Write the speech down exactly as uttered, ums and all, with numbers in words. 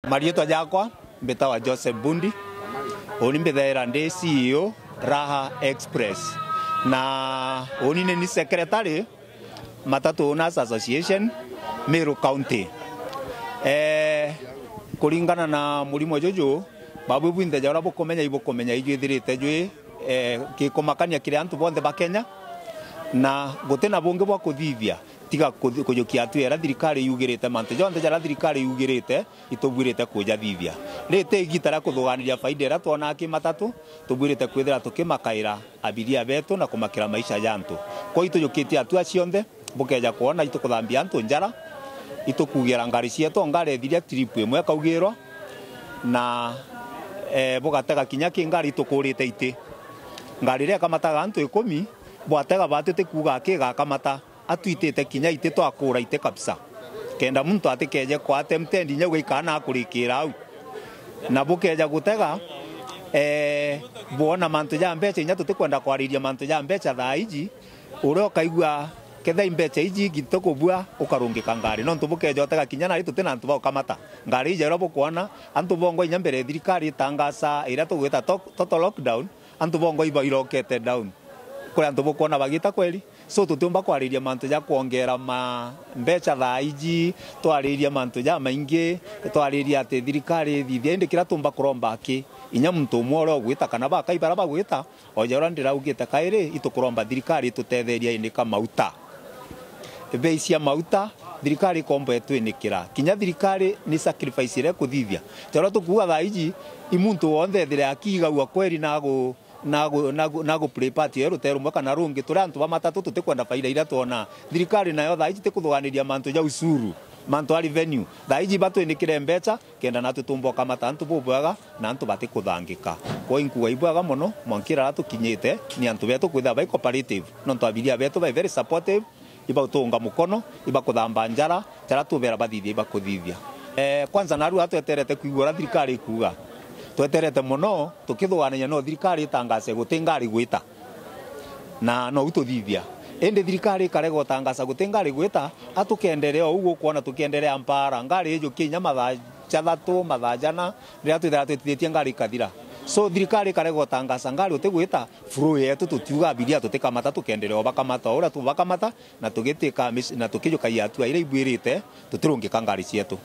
Mariitwa jakwa mbitawa Joseph Bundi, uni mbithaira ndi C E O Raha Express, na uni ni ni secretary Matatu Owners Association, Meru County. Eh, kuringana na murimo juju, babu bwinthe ja uria bukumenya ibukumenya ijwithirite jwi, eh, gikumakania kiri antu bonthe ba Kenya, na guti na bungi bwa kuthithia tiga kuthi-, kujukia hatua iria thirikari yugirite, mantu jonthe jaria thirikari yugirite itubwirite kujathithia. Riri ti igita ria kuthuganiria faida iria twonaga ki matatu, tubwirite kwithira tukimakaira abiria betu na kumakira maisha ja antu. Kwou itujukitie hatua cionthe, bukeja kwona itukuthambia antu njara, itukugira ngari cietu, ngari ithiria trip imwe ikaugirwa, na, eh, bugatega kinya ki ngari itukurite iti. Ngari iria ikamataga antu ikumi, bwatega batu tikuuga ki igakamata. Atwitite kinya iti twakura iti kabisa, kenda muntu atikeje kwa attempt inya ugaikara na akurikira au. Na bukeja gutega, eh, bwona mantu ja mbecha, inya tutikwenda kwariria mantu ja mbecha thaa iji, uria ukaigua kethira i mbecha iji ingi tukubua ukarungika ngari, nontu bukeja utega kinya nari tuti na antu ba gukamata ngari iji. Uria bukwona antu bongwa inya mbere thirikari itangasa iria tugwita to-, total lockdown, antu bongwa ibairokete down kuri antu bukwona bagita kweri. So tutiumba kwariria mantu ja kwongera ma mbecha thaa iji, twariria mantu jamaingi, twariria ati thirikari ithithia, indi kiria tumba kuromba aki, inya muntu umwe uria ugwita kana bakai baria bagwita, o ja uria ndiraugite kairi, itukuromba thirikari itutetheria inika mauta. Bei cia mauta, thirikari ikomba itwinikira. Kinya thirikari ni sacrifice iria ikuthithia. Ja uria tukuuga thaa iji, i muntu wonthe ethire akigagua kweri na agu-, na gu-, na gu-, na gu play part ya rutere rumwe kana rungi, turi antu ba matatu tutikwenda faida iria twona. Thirikari nayo thaa iji tikuthuganiria mantu ja usuru, mantu a revenue. Thaa iji batwinikire mbecha kenda natwi tumba ukamata antu bubwega na antu batikuthangika. Kwou inkuuga ibwega mono, mwanka iria tukinyite ni antu betu kwithira bai cooperative, nontu abiria betu bai very supportive, ibagutunga mukono, ibakuthamba njara, jaria tubera bathithia ibakuthithia. Eh, kwanza narua tweterete kwigua uria thirikari ikuuga. Tweterete mono, tukithuganania no thirikari itangase guti ngari gwita. Na nou tuthithia. Indi thirikari ikarega utangasa guti ngari gwita, a tukenderea uu gukwona tukienderea mpara. Ngari ijukia inya mathaa jathatu, mathaa jana, riria twithira twitithitie ngari ikathira. So thirikari ikarega utangasa ngari utigwita, flow yetu tutiuga abiria tutikamata, tukenderea ubakamata o uria tubakamata, na tugitwika mis-, na tukijukagia hatua iria ibwirite, tutirungika ngari cietu.